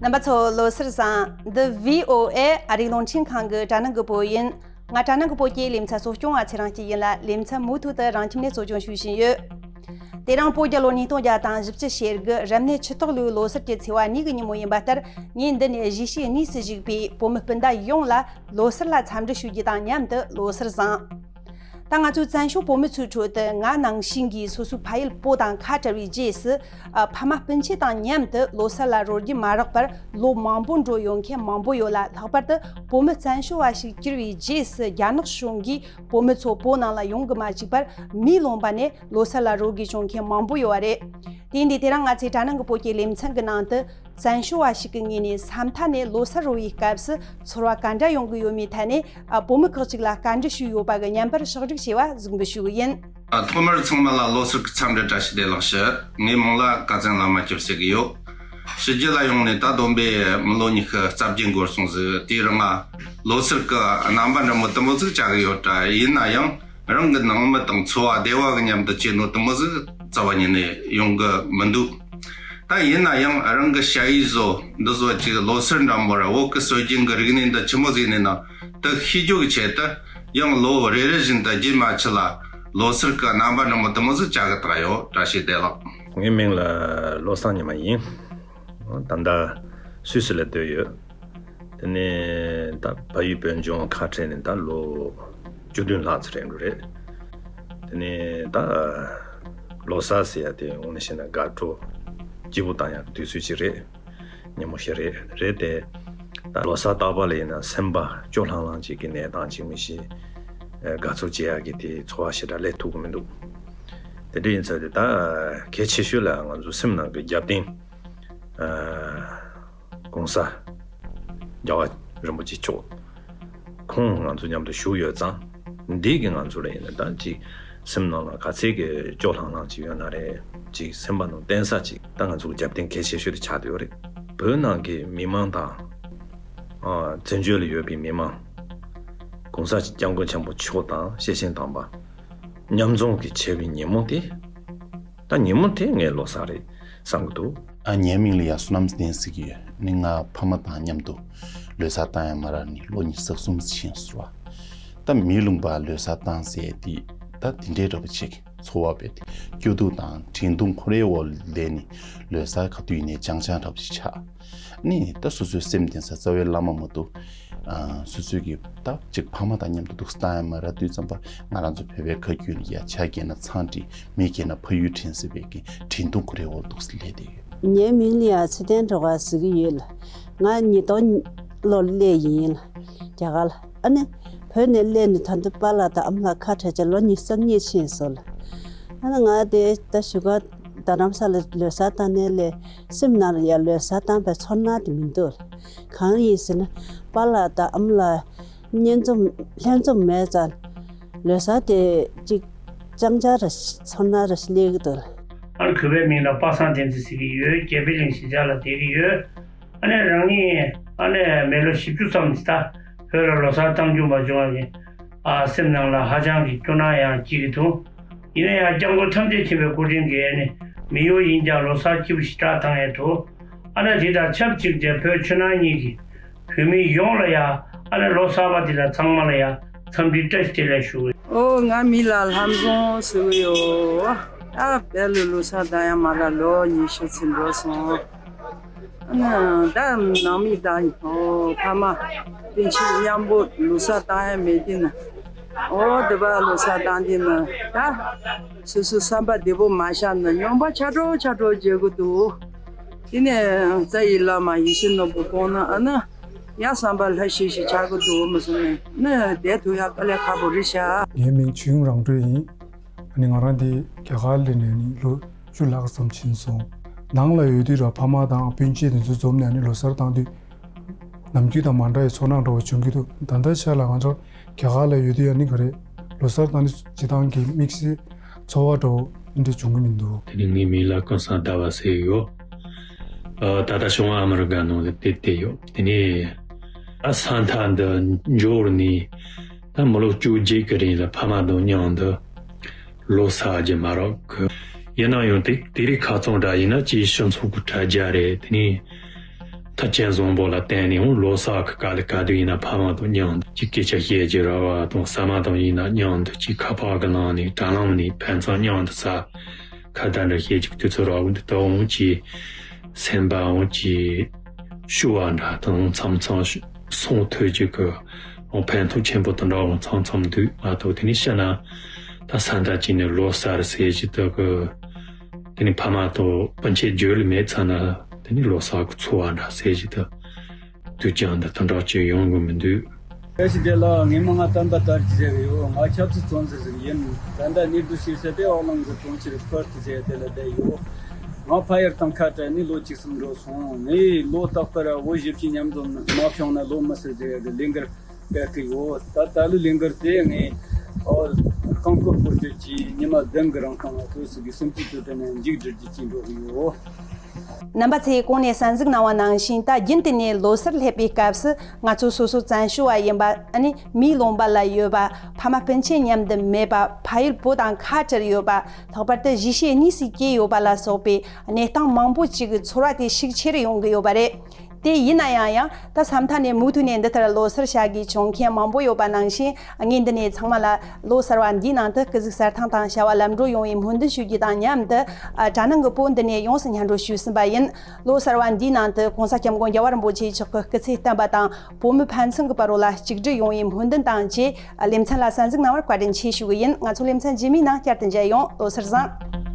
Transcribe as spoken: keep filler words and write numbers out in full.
རྣམ་པ་ཚོ་ལོ་གསར་བཟང་། འདི་བྷི་ཨོ་ཨེ་ཨ་རིའི་རླུང་འཕྲིན་ཁང་གི་དྲ་ནང་གི་བོད་ཡིན། ང་དྲ་ནང་གི་བོད་ཀྱི་ལེ་ཚན་གཙོ་སྐྱོང་བ་ཚེ་རིང་སྐྱིད་ཡིན་ལ། ལེ་ཚན་མུ་མཐུད་དུ་རང་ཁྱིམ་ནས་གཙོ་སྐྱོང་ཞུ་བཞིན་ཡོད། དེ་རིང་བོད་རྒྱལ་ལོ་ཉིས་སྟོང་བརྒྱ་དང་བཞི་བཅུ་ཞེ་དགུ་རབ་གནས་ཆུ་སྟག་ལོའི་ལོ་གསར་གྱི་ཚེས་པ་གཉིས་ཀྱི་ཉིན་མོ་ཡིན་པ་ལྟར། ངས་འདི་ནས་གཞིས་བྱེས་གཉིས་སུ་བཞུགས་པའི་བོད་མི་སྤུན་ཟླ་ཡོངས་ལ་ལོ་གསར་ལ་འཚམས་འདྲི་ཞུ་རྒྱུ་དང་མཉམ་དུ་ལོ་གསར་བཟང་། ད་ང་ཚོའི་བཙན་བྱོལ་བོད་མི་ཚོའི་ཁྲོད་དུ་ང་ནང་བཞིན་གྱིས་སོ་སོའི་ཕ་ཡུལ་བོད་དང་ཁ་བྲལ་བའི་རྗེས་སུ། ཨ། ཕ་མ་སྤུན་མཆེད་དང་མཉམ་དུ་ལོ་གསར་ལ་རོལ་རྒྱུ་མ་རག་པར་ལོ་མང་པོ་འགྲོ་ཡོད་མཁན་མང་པོ་ཡོད་ལ། ལྷག་པར་དུ་བོད་མི་བཙན་བྱོལ་བ་ཞིག་གྱུར་བའི་རྗེས་སུ་རྒྱ་ནག་གཞུང་གིས་བོད་མི་ཚོ་བོད་ནང་ལ་ཡོང་གི་མ་བཅུག་པར་མིའི་ལུང་པ་ནས་ལོ་གསར་ལ་རོལ་དགོས་བྱུང་མཁན་མང་པོ་ཡོད་པ་རེད། དེ་ཡིན་དུས་དེ་རིང་ང་ཚོའི་དྲ་ནང་གི་བོད་ཀྱི་ལེ་ཚན་གྱི་ནང་དུ། བཙན་བྱོལ་བ་ཞིག་གི་ངོས་ནས་ས་མཐའ་ནས་ལོ་གསར་རོལ་བའི་སྐབས་སུ་ཚོར་བ་ག་འདྲ་ཡོང་གི་ཡོད་མེད་ཐད་ནས། ཨ། བོད་མི་ཁག་ཅིག་ལ་བཀའ་འདྲི་ཞུས་ཡོད་པ་གི་བརྙན་པར་ཕྱོགས་སྒྲིག་བྱས་པ་གཟིགས་འབུལ་ཞུ་གི་ཡིན། ཨ། ཐོག་མར་ཚང་མ་ལ་ལོ་གསར་གྱི་འཚམས་འདྲི་བཀྲ་ཤིས་བདེ་ལེགས་ཞུ། ངའི་མིང་ལ་བཀའ་བཙན་བླ་མ་སྐྱབས་ཟེར་གི་ཡོད། ཕྱི་རྒྱལ་ལ་ཡོང་ནས་ད་བསྡོམས་པས་མི་ལོ་ཉི་ཤུ་རྩ་བརྒྱད་འགོར་སོང་ཟིག་དེའི་རིང་ང་ལོ་གསར་གྱི་རྣམ་པ་འདྲ་མོ་དེ་མོ་ཟིག་བྱ་གི་ཡོད་དྲ། ཡིན་ན་ཡང་། རང་གི་ནང་མི་དང་འཚོ་བ་བདེ་བ་གི་མཉམ་དུ་བྱེད་ནོ་དེ་མོ་ཟིག་རྩ་བ་ཉིད་ནས་ཡོང་གི་མི་འདུག་ད་ཡིན་ན་ཡང་རང་གི་ཞ་ཡི་བཟོ་འདི་བཟོ་ཅིག་ལོ་གསར་འདྲ་མོ་ར་བོད་ཀྱི་སྲོལ་རྒྱུན་གྱི་རིག་གནས་འདི་ཆི་མོ་ཟིག་ནས་ན་དེ་ཤེས་རྒྱུ་གི་ཆེད་དུ་ཡང་ལོ་རེ་རེ་བཞིན་དུ་རྗེས་མ་ཆུ་ལ་ལོ་གསར་གྱི་རྣམ་པ་འདྲ་མོ་དེ་མོ་ཟིག་བྱ་གི་བཏང་ཡོད། བཀྲ་ཤིས་བདེ་ལེགས། ངའི་མིང་ལ་བློ་བཟང་ཉི་མ་ཡིན། ད་ལྟ་སུད་སི་ལ་སྡོད་ཡོད། དེ་ནས་ད་ཕ་ཡུལ་བོད་ལྗོངས་ཁ་བྲལ་ནས་ད་ལོ་བཅུ་བདུན་ལྷག་ཙམ་རེད་འགྲོ་རེད། དེ་ནས་ད་ལོ་གསར་ཟེར་ཡ་དེ་དངོས་གནས་བཤད་ན་དགའ་སྤྲོ་སྐྱིད་པོ་བཏང་ཡ་དུས་ཚོད་ཅིག་རེད། ཉིན་མོ་ཞིག་རེད་རེད་དེ། ད་ལོ་གསར་རྟག་པར་ལ་ཡིན་ན་སེམས་པ་སྐྱོ་ལྷང་ལྷང་ཅིག་གི་གནས་སྟངས་ཅིག་མི་ཤེས། དགའ་ཚོར་བྱེད་ཡ་གི་དེ་ཚོར་བ་ཞེ་དྲག་སླེབས་ཐུབ་ཀྱི་མི་འདུག་དེ་འདྲ་ཡིན་ཙང་དེ་ད་གལ་ཆེ་ཤོས་ལ་ང་ཚོ་སེམས་ནང་གི་རྒྱབ་རྟེན། གོང་ས་རྒྱལ་བ་རིན་པོ་ཆེ་མཆོག་ཁོང་ང་ཚོ་མཉམ་དུ་བཞུགས་ཡོད་ཙང་། འདི་གི་ང་ཚོ་ལ་ཡིན་ན་ད་ཅིག་སེམས་ནང་ལ་ག་ཚད་ཀྱི་སྐྱོ་ལྷང་ལྷང་ཅིག་ཡོད་ན་རེད། ཅིག་སེམས་པ་ནང་བརྟེན་ས་ཅིག་ད་ང་ཚོ་རྒྱབ་རྟེན་གལ་ཆེ་ཤོས་དེ་ཆགས་བསྡད་ཡོད་རེད། བོད་ནང་གི་མི་མང་དང་། ཨ། བཙན་བྱོལ་ལ་ཡོད་པའི་མི་མང་། གོང་ས་སྐྱབས་མགོན་ཆེན་པོ་མཆོག་དང་སྐྱེས་ཆེན་དམ་པ་མཉམ་འཛོམས་ཀྱི་བྱས་པའི་ཉིན་མོ་དེ། ད་ཉིན་མོ་དེ་ངའི་ལོ་གསར་རེད་བསམ་གྱི་འདུག་ཨ། ངའི་མིང་ལ་ཡ་བསོད་ནམས་བསྟན་ཟེར་གྱི་ཡོད། ནི་ང་ཕ་མ་དང་མཉམ་དུ་ལོ་གསར་བཏང་ཡ་མ་རག་ནི་ལོ་ཉི་ཤུ་རྩ་གསུམ་ཕྱིན་སོང་བ། ད་མིའི་ལུང་པ་ལོ་གསར་བཏང་ཟེར་དེ་ད་དེ་འདྲའི་འདྲ་པོ་ཅིག་ཚོར་བ་བས་ཏེ་སྐྱོ་སྡུག་དང་དྲན་གདུང་ཁོ་རའི་འོག་ལས་ནི་ལོ་གསར་ག་དུས་ཡིན་ནའི་ཅང་ཅང་འདྲ་པོ་ཅིག་ཆགས། ནི་ད་སོ་སོའི་སེམས་གཏིང་ས་རྩ་བའི་བླ་མ་མ་གཏོགས། ཨ། སོ་སོའི་གི་ད་ཅིག་ཕ་མ་དང་མཉམ་དུ་འདུག་སེ་བཏང་ཡ་མ་རག་དུས་ཙམ་པ་ང་རང་ཚོ་བོད་པའི་ཁ་རྒྱུན་ལ་ཡ་ཆ་རྒྱས་ན་ཚང་འདྲིས། མི་རྒྱས་ན་ཕ་ཡུལ་དྲན་ཟེར་བའི་གི་དྲན་གདུང་ཁོ་རའི་འོག་འདུག་སེ་སླེབས་བསྡད་ཡོད། ངའི་མིང་ལ་ཡ་ཚེ་བརྟན་སྒྲོལ་དཀར་ཟེར་གི་ཡོད་ལ། ང་ཉིས་སྟོང་ལོར་སླེབས་ཡིན་ལ། རྒྱ་གར་ལ། ཨ་ནི་བོད་ནས་སླེབས་ནས་ད་ལྟ་པཱ་ལགས་དང་ཨ་མ་ལགས་ཁ་བྲལ་བྱས་ལོ་ཉི་ཤུ་རྩ་གཉིས་ཕྱིན་སོང་ལ། ཨ་ནི་ང་དེ་ད་བཞུགས་སྒར་རྡ་རམ་ས་ལ་ལོ་གསར་བཏང་ནས་སླེབས། སེམས་ནང་ལ་ཡ་ལོ་གསར་བཏང་བའི་ཚོར་སྣང་དེ་མི་འདུག་ལ། གང་ཡིན་ཟེར་ན་པཱ་ལགས་དང་ཨ་མ་ལགས་མཉམ་འཛོམས་ལྷན་འཛོམས་མེད་ཙང་ལོ་གསར་དེ་ཅིག་ཅང་ཅང་ར་ཚོར་སྣང་ར་ཞིག་སླེབས་ཀྱི་འདུག་ལ། ཨ་ནི་གུས་པའི་མིང་ལ་པ་སངས་བསྟན་འཛིན་ཟེར་གྱི་ཡོད། བརྒྱད་པའི་གླིང་གཞིས་ཆགས་ལ་བསྡད་ཀྱི་ཡོད། ཨ་ནི་རང་ཉིད་ཨ་ནི་མི་ལོ་བཞི་བཅུ་ཙམ་ཞིག་ད་བོད་ལ་ལོ་གསར་བཏང་རྒྱུ་མ་བྱུང་བ་ཡིན། ཨ། སེམས་ནང་ལ་ཧ་ཅང་གི་སྐྱོ་སྣང་ཡང་སྐྱེ་གི་འདུག་ཡིན་ན་ཡང་སྐྱབས་མགོན་ཐམས་ཅད་མཁྱེན་པའི་སྐུ་དྲིན་གྱིས་ཨ་ནི་མི་གཡོག་ཡིན་ཀྱང་ལོ་གསར་སྐྱིད་པོ་ཞེ་དྲག་བཏང་ཡས་འདུག་ཨ་ནི་དེ་དང་ཆབས་ཅིག་ཏུ་བོད་ཕྱི་ནང་གཉིས་ཀྱི་བོད་མི་ཡོངས་ལ་ཡ་ཨ་ནི་ལོ་གསར་པ་འདི་ལ་ཚང་མ་ལ་ཡ་འཚམས་འདྲི་བཀྲ་ཤིས་བདེ་ལེགས་ཞུ། ཨོ། ང་མི་ལ་ལྷམ་བཟང་ཟེར་གི་ཡོད། ད་བོད་ལ་ལོ་གསར་བཏང་ཡ་མ་རག་ལོ་ཉི་ཤུ་ཙམ་འགྲོ་སོང་། ཨ་ནི་ད་ནང་མི་དང་ཨོ་ཕ་མ་སྤུན་མཆེད་མཉམ་པོ་ལོ་གསར་བཏང་ཡ་མེད་དེ་ན། ཨོ་དེ་བ་ལོ་གསར་བཏང་དེ་ན་ད་སོ་སོ་བསམ་པ་བདེ་པོ་མ་བཞག་ན་སྨྱོན་པ་ཆ་འགྲོ་ཆ་འགྲོ་བྱེད་གི་འདུག་དེ་ནས་རྩ་བའི་བླ་མ་ཡིད་བཞིན་ནོར་བུ་དགོངས་ན་ཨ་ནི་ཡང་བསམ་པ་ལྷ་ཤིག་ཤིག་ཆགས་གི་འདུག་མི་སོང་ནས་ནི་བསྡད་ཐུབ་ཡ་དཀའ་ལས་ཁག་པོ་རེད་ཤག་ངའི་མིང་ཆོས་དབྱིངས་རང་གྲོལ་ཡིན། ཨ་ནི་ང་རང་འདི་རྒྱ་གར་ལ་ནས་ནི་ལོ་བཅུ་ལྷག་ཙམ་ཕྱིན་སོང་། ནང་ལ་ཡོད་དུས་ར་ཕ་མ་དང་སྤུན་མཆེད་དེ་ཚོ་འཛོམས་ནས་ཨ་ནི་ལོ་གསར་བཏང་དུས་ནམ་རྒྱུན་དང་མ་འདྲ་བའི་ཚོར་སྣང་འདྲ་བོ་བྱུང་གི་འདུག་ད་ལྟའི་ཆ་ལ་ང་ཚོ་རྒྱ་གར་ལ་ཡོད་དུས་ཨ་ནི་ག་རེ་ལོ་གསར་བཏང་དུས་སྤྱི་བཏང་གི་དམིགས་བསལ་ཚོར་བ་འདྲ་བོ་འདི་འདྲ་བྱུང་གི་མི་འདུག་དེ་ནི་ངའི་མིང་ལ་ཀུན་བཟང་ཟླ་བ་ཟེར་ཡོད། ཨ། ད་ལྟ་བྱུང་བ་ཨ་མི་རི་ཀ་ནང་ལ་བསྡད་བསྡད་ཡོད། དེ་ནས་ད་ས་མཐའ་འདི་འབྱོར་ནས་ད་མི་ལོ་བཅོ་བརྒྱད་ཀྱི་རིང་ལ་ཕ་མ་དང་མཉམ་དུ་ལོ་གསར་རྒྱུ་མ་རག་གི། ཡིན་ན་ཡང་དེ་དེ་རིང་ཁ་རྩང་འདྲ་ཡིན་ན་ཅིག་སྤྱི་ཚོགས་ཀྱི་དྲ་རྒྱ་རེད། དེ་ནས་ ཐུབ་ཆེན་བཟང་པོ་ལ་བརྟེན་ནས་འོང་ལོ་གསར་གྱི་སྐབས་ལ་ག་དུས་ཡིན་ན་ཕ་མ་དང་མཉམ་དུ་ཅིག་སྐད་ཆ་བཤད་རྒྱུ་ར་བ་དང་ཟ་མ་དང་ཡིན་ན་མཉམ་དུ་ཅིག་ཁ་པར་གྱི་ནང་ནས་དྲ་ལམ་ནས་ཕན་ཚུན་མཉམ་དུ་ཟ། ཁ་བརྡ་འདྲ་བཤད་རྒྱུ་དུས་ཚོད་རག་གི་འདུག་ད་འོང་ཅིག་སེམས་པ་འོང་ཅིག་ཤུགས་པ་འདྲ་དང་མཚམས་མཚམས་སོང་ཐོས་རྒྱུ་གི་འོང་ཕན་ཐོགས་ཆེན་པོ་དེ་འདྲ་འོང་མཚམས་མཚམས་འདུག་མ་གཏོགས་དེ་ནས་བཤད་ན་ད་ས་མཐའ་གཅིག་ནས་ལོ་གསར་ཟེར་གྱི་འདུག་གི། དེ་ནི་ཕ་མ་དང་སྤུན་མཆེད་རྒྱུད་ལ་མེད་ཚར་ན་དེ་ནི་ལོ་གསར་གྱི་འཚོ་བ་འདྲ་ཟེར་གྱི་འདུག་དུས་ཀྱང་འདི་དང་འདྲ་ཅིག་ཡོང་གི་མི་འདུག་སྐད་ཆ་དེ་ལ་ངའི་མིང་ང་བསྟན་པ་དར་རྒྱས་ཟེར་གི་ཡོད། ང་ཆབ་སྲིད་བཙོན་འཛུལ་ཟིག་ཡིན། ད་ལྟ་གནས་སྡོད་བྱེད་ས་དེ་ཨོ་གླིང་གི་གྲོང་ཁྱེར་ཕར་ཏི་ཟེར་དེ་ལ་བསྡད་ཡོད། ང་ཕ་ཡུལ་དང་ཁ་བྲལ་ནས་ལོ་བཅུ་གསུམ་འགྲོ་སོང་། ངས་ལོ་རྟག་པར་བོད་གཞིས་བྱེས་མཉམ་འཛོམས་མ་བྱུང་ན་ལོ་མི་སྲིད་ཟེར་གི་ལས་འགུལ་སྤེལ་གི་ཡོད། ད་ད་ལོའི་ལས་འགུལ་དེ་ངས་ཨོ་རྐང་འཁོར་སྐོར་སྐྱོད་ཀྱིས་ཉི་མ་བདུན་གི་རིང་ཁང་བ་དུས་སུ་གི་སུམ་ཅུ་དུས་དྲན་ནས་མཇུག་སྒྲིལ་རྒྱུ་ཅིག་འགྲོ་གི་ཡོད། རྣམ་པ་ཚོས་གོང་ནས་གསན་གཟིགས་གནང་བ་ནང་བཞིན་ད་རྒྱུན་དུ་ནས་ལོ་གསར་སླེབས་པའི་སྐབས་སུ་ང་ཚོ་སོ་སོ་བཙན་བྱོལ་བ་ཡིན་པ་ཨ་ནི་མིའི་ལུང་པ་ལ་ཡོད་པ་ཕ་མ་སྤུན་མཆེད་མཉམ་དུ་མེད་པ་ཕ་ཡུལ་བོད་དང་ཁ་བྲལ་ཡོད་པ་ལྷག་པར་དུ་གཞིས་བྱེས་གཉིས་སུ་སྐྱེས་ཡོད་པ་ལ་སོགས་པའི་གནས་སྟངས་མང་པོ་ཅིག་གི་ཚོར་བ་དེ་ཤུགས་ཆེ་རུ་ཡོང་གི་ཡོད་པ་རེད། དེ་ཡིན་ན་ཡང་ཡང་ད་ས་མཐའ་ནས་མུ་མཐུད་ནས་འདི་ལྟར་ལོ་གསར་བྱ་དགོས་བྱུང་མཁན་མང་པོ་ཡོད་པ་ནང་བཞིན་ངས་འདི་ནས་ཚང་མ་ལ་ལོ་གསར་བ་འདིའི་ནང་དུ་སྐུ་གཟུགས་གསལ་ཐང་དང་བྱ་བ་ལམ་འགྲོ་ཡོང་བའི་སྨོན་འདུན་ཞུ་རྒྱུ་དང་མཉམ་དུ་ཨ་དྲ་ནང་གི་བོད་འདི་ནས་ཡོངས་སུ་སྙན་སྒྲོན་ཞུས་ཟིན་པ་ཡིན། ལོ་གསར་བ་འདིའི་ནང་དུ་༸གོང་ས་༸སྐྱབས་མགོན་རྒྱལ་བ་རིན་པོ་ཆེའི་མཆོག་གི་སྐུ་ཚེ་བརྟན་པ་དང་བོད་མི་ཕན་ཚུན་གྱི་བར་རོ་ལ་གཅིག་སྒྲིལ་ཡོང་བའི་སྨོན་འདུན་དང་བཅས་ལེ་ཚན་ལ་གསན་གཟིགས་གནང་བར་བཀའ་དྲིན་ཆེ་ཞུ་གི་ཡིན། ང་ཚོ་ལེ་ཚན་རྗེས་མའི་ནང་བསྐྱར་དུ་མཇལ་ཡོང་། ལོ་གསར་བཟང་།